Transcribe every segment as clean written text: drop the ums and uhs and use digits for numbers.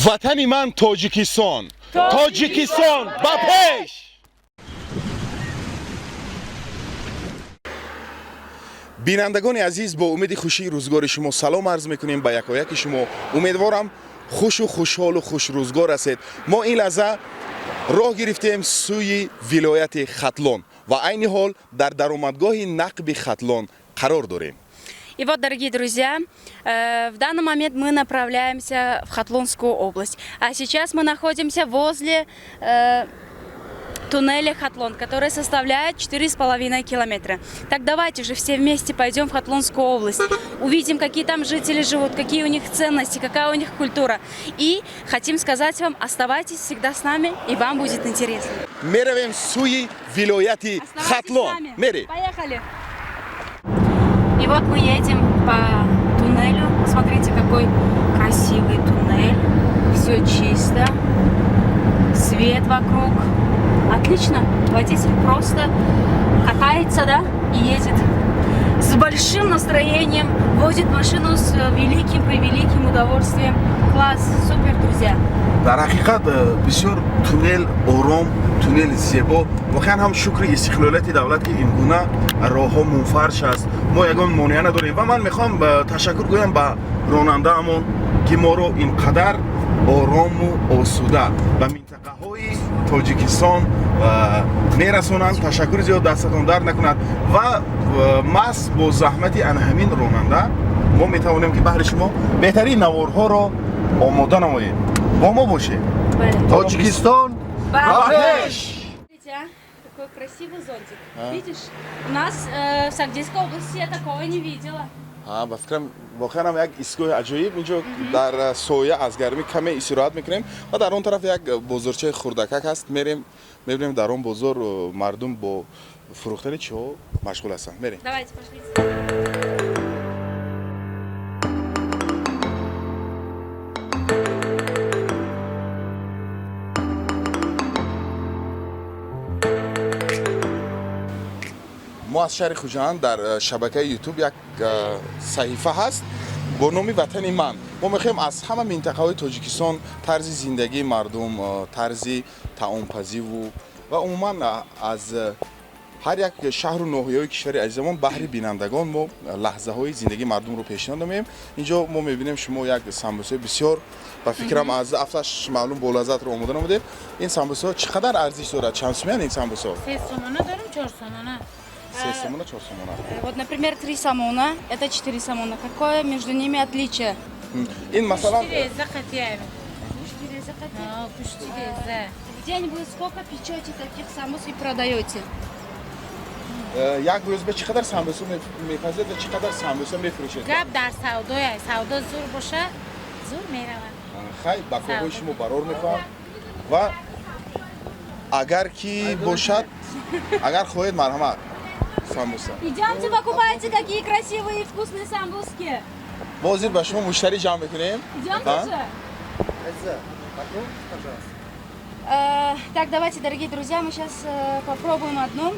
Ватани ман Тоҷикистон, Тоҷикистон ба пеш! Бинандагони азиз, бо умеди хушии рӯзгори шумо салом арз мекунем ба якояки шумо. Умедворам, хушу хушҳолу хушрӯзгор ҳастед. Мо ин лаҳза роҳ гирифтем сӯи вилояти Хатлон ва айни ҳол дар даромадгоҳи нақби Хатлон қарор дорем. И вот, дорогие друзья, в данный момент мы направляемся в Хатлонскую область. А сейчас мы находимся возле туннеля Хатлон, который составляет 4,5 километра. Так давайте же все вместе пойдем в Хатлонскую область, увидим, какие там жители живут, какие у них ценности, какая у них культура. И хотим сказать вам, оставайтесь всегда с нами, и вам будет интересно. Меравем сӯи вилояти Оставайтесь с Хатлон. нами. Мерем. Поехали! И вот мы едем по туннелю. Смотрите, какой красивый туннель. Все чисто. Свет вокруг. Отлично. Водитель просто катается, да, и едет с большим настроением. Водит машину с великим, превеликим удовольствием. Класс, супер, друзья. Дар ҳақиқат бисёр туннел ором, туннели зебо. Воқеан ҳам шукри истиқлолияти давлат, ки ин гуна роҳҳо мунфарш аст, мо ягон монеа надорем. Ва ман мехоҳам ташаккур гӯям ба ронандаамон, ки моро ин қадар орому осуда ба минтақаҳои Тоҷикистон мерасонанд. Ташаккури зиёд, дастатон дард накунад. Ва маҳз бо заҳмати ана ҳамин ронанда мо метавонем, ки баҳри шумо беҳтарин наворҳоро омода намоем. Бо мо бошед. Тоҷикистон ба пеш! Смотрите, а, какой красивый зонтик. Видишь? У нас в Согдийской области я такого не видела. Ҳа, ба фикрам, воқеан ҳам як истгоҳи аҷоиб. Инҷо дар соя аз гармӣ каме истироҳат мекунем ва дар он тараф як бозорчаи хурдакак ҳаст. Мерем, мебинем, дар он бозор мардум бо фурӯхтани чиҳо машғул ҳастанд. Мерем. Давайте, пошлите. Мо аз шаҳри Хуҷанд. Дар шабакаи Ютуб як саҳифа ҳаст бо номи «Ватани ман». Мо мехоҳем аз ҳама минтақаҳои Тоҷикистон тарзи зиндагии мардум, тарзи таомпазиву ва умуман аз ҳар як шаҳру ноҳияҳои кишвари азизамон баҳри бинандагон мо лаҳзаҳои зиндагии мардумро пешниҳод намоем. Инҷо мо мебинем, шумо як самбусаи бисёр, ба фикрам, аз афташ маълум, болаззатро омода намудед. Ин самбусаҳо чӣ қадар арзиш дорад? Чанд сумиянд ин самбусаҳо? 3 сомона дорем, 4 сомона. 3 сомона, 4 сомона. Вот, например, 3 сомона, это 4 сомона. Какое между ними отличие? Ин масалан Гӯшти реза қатияем. Четыре захотели. Гӯшти реза. В день вы сколько печете таких самбус и продаете? Як рӯз ба чӣ қадар самбуса мепазед ва чӣ қадар самбуса мефурӯшед? Гап дар савдоя. Савдо зур боша, зур меравад. Хай, ба корҳои шумо барор мехоҳам ва агар ки бошад, агар хоҳед, марҳамат, самбуса. Идемте, покупайте, какие красивые и вкусные самбуски. Мо ҳозир ба шумо муштарӣ ҷамъ мекунем. Идемте А? же. Так, давайте, дорогие друзья, мы сейчас попробуем одну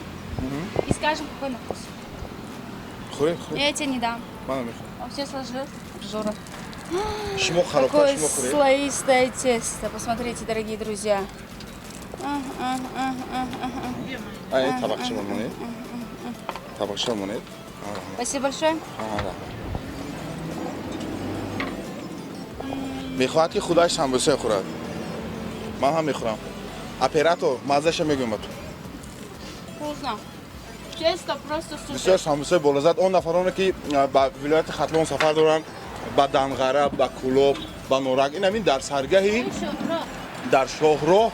и скажем, какой на вкус. Хӯред, хӯред. Я тебе не дам. Ман мехоҳам. Он все сложил. Жора. Шумо харобтар, Какое шумо хӯред. слоистое тесто. Посмотрите, дорогие друзья. А, а, а, а, а, а. Ай, табақча монед, табақча монед. Спасибо большое. Раҳмат. Мехоҳад, ки худаш самбуса хӯрад. Ман ҳам мехӯрам. Оператор, маззаша мегӯям ба ту. Вкусно. Тесто просто супер. Бисёр самбусаи болаззат. Он нафароне, ки ба вилояти Хатлон сафар доранд, ба Данғара, ба Кулоб, ба Норак, ин ҳамин дар саргаҳи, дар шоҳроҳ,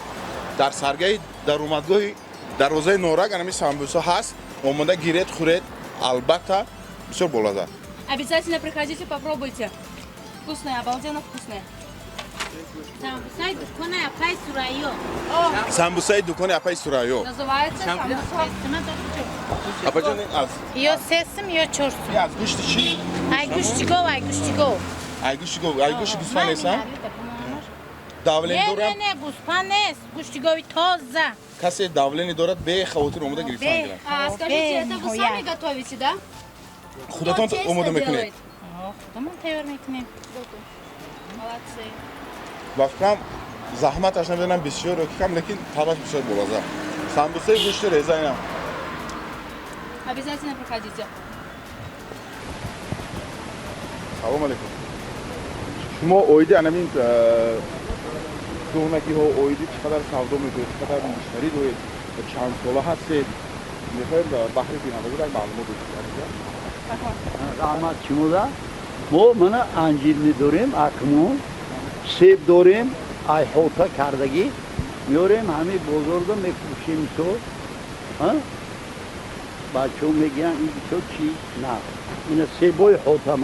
дар саргаҳи даромадгоҳи дарвозаи Норак ҳамин самбуса ҳаст. Омода гиред, хӯред, албатта бисёр болаззат. Обязательно приходите, попробуйте. Вкусное, обалденно вкусное. Самбусаи дукони апай Сурайё. Самбусаи дукони апаи Сурайё. Называется самбуса. Апаҷон, ин аз Ё 3 сум, ё 4 сум. Ин аз гӯшти чӣ? Ай гӯшти гов, ай гӯшти гов. Ай гӯшти гов, ай гӯшти гӯсфанд нест, а? Давление Не, не, дорам. не, гӯсфанд нест, гӯшти гови тоза. Касе давление дорад, бехавотир омода гирифтан гирад. А, скажите, это вы Бениҳоят. сами готовите, да? Худатон Кто тесто омода мекунед? делает? Худамон тайёр мекунем. Молодцы. Ба фикрам, заҳматаш намедонам бисёр ё ки кам, лекин табаш бисёр болаза. Самбусаи гӯшти реза инам. Обязательно проходите. Салом алейкум. Шумо оиди анамин донагиҳо, оиди чӣ қадар савдо мекунед, чӣ қадар муштарӣ доред, чанд сола ҳастед, мехоҳем баҳри бинандагон як маълумот дошта. Раҳмат шумода. Мо мана анҷир медорем, акнун себ дорем, айҳота кардагӣ меорем, ҳамин бозорда мефурӯшем. Мисол, бачаҳо мегӯянд, ин бисёр чи на, ина себои ҳота,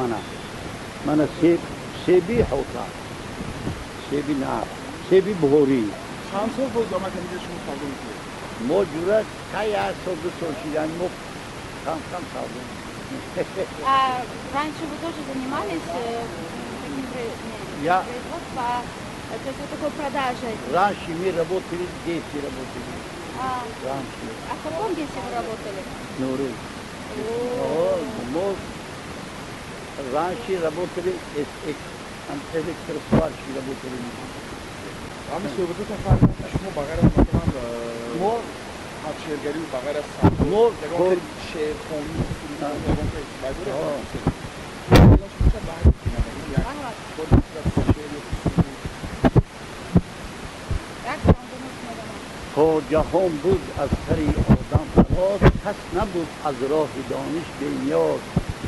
мана себ, себи ҳота, себи на, себи буҳорӣ. Чанд сол боз замак ҳаминҷо шумо савдо мекунед? Мо ҷура кай як сол, 2 сол шидан, мо кам кам савдо. А раньше вы тоже занимались таким не, производством, то есть вот такой продажей? Раньше мы работали, дети работали. А, раньше. А в каком ГЭСе вы работали? Нурек. О, мы раньше работали, электросварщики работали. Ҳамин суҳбатотон фаҳмидам, ки шумо ба ғайр аз, масалан, Мо ҳабшергарию ба ғайр аз савдо, Мо ягон хел шеърхонӣ, сурудхонӣ, ягон хел вай доред? О. Ягон чиз бошад, баҳри бинандагон як кори шеър ё суруд. Як рандомус медонам. То ҷаҳон буд аз сари одам фароз, кас набуд аз роҳи дониш бениёз.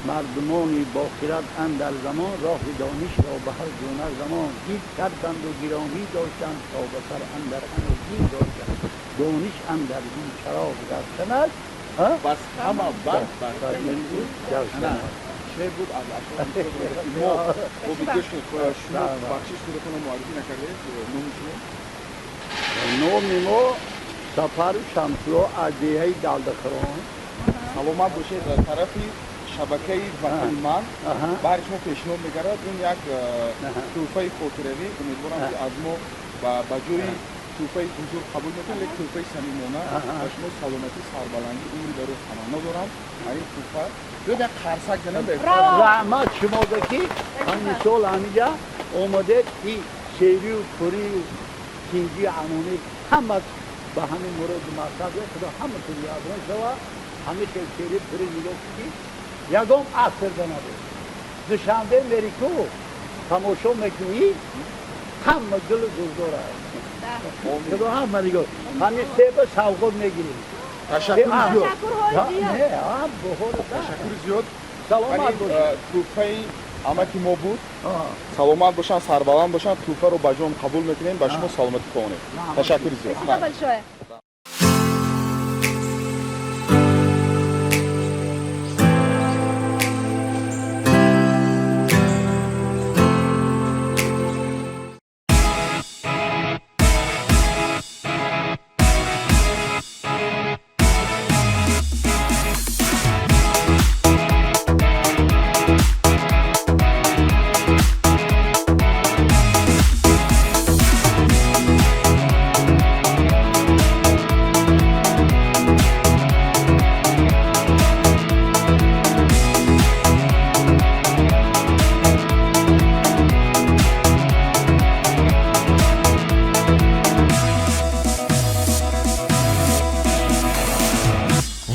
Мардумони бохират андар замон роҳи донишро ба ҳар гуна замон гир карданду гиромӣ доштанд, то ба сар андар ҳаме гир доштанд. Дониш андар дин чароғ равшан аст. Бас ҳама бар бар Бар равшан аст. Шеър буд аз ашъори мо. Бо гӯш кунед, шумо, бахшиш, худатонро муаррифӣ накардед. Номи шумо? Номи мо Сафару Шамсулло, аз деҳаи Далдахарон. Саломат бошед. Тарафи шабакаи «Ватани ман» баҳри шумо пешниҳод мегардад ин як тӯҳфаи хотиравӣ. Умедворам, ки аз мо ба ҷои тӯҳфаи бузург қабул мекунед, лекин тӯҳфаи самимона. Ба шумо саломатӣ, сарбаландӣ, умри дароз таманно дорам. Ин тӯҳфа биёд, як қарсак занем ба Раҳмат шумода, ки ҳамин сол ҳаминҷа омадед, ки серию пурию тинҷи амонӣ ҳама ба ҳамин муроду мақсад. Худо ҳаматон ёрон шава. Ҳамин хел сери пури нигоҳ ки ягон аср набуд. Душанбе мерику тамошо мекунӣ, ҳама гулу гулзор аст. Худо ҳама нигоҳ, ҳамин себа савғот мегирем. Ташаккури зиёд. Ташаккури. Ташаккури зиёд. Саломат бошед. Тӯҳфаи амаки мо буд. Саломат бошанд, сарбаланд бошанд. Тӯҳфаро ба ҷон қабул мекунем. Ба шумо саломатӣ хоҳонем. Ташаккури зиёд. Спасибо большое.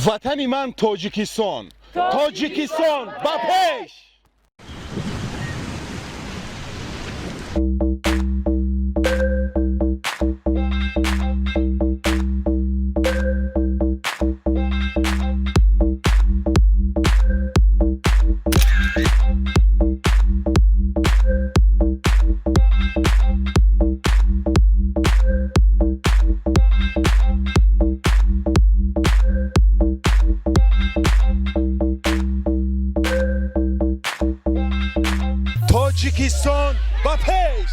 Ватани ман Тоҷикистон, Тоҷикистон ба пеш! Тоҷикистон ба пеш!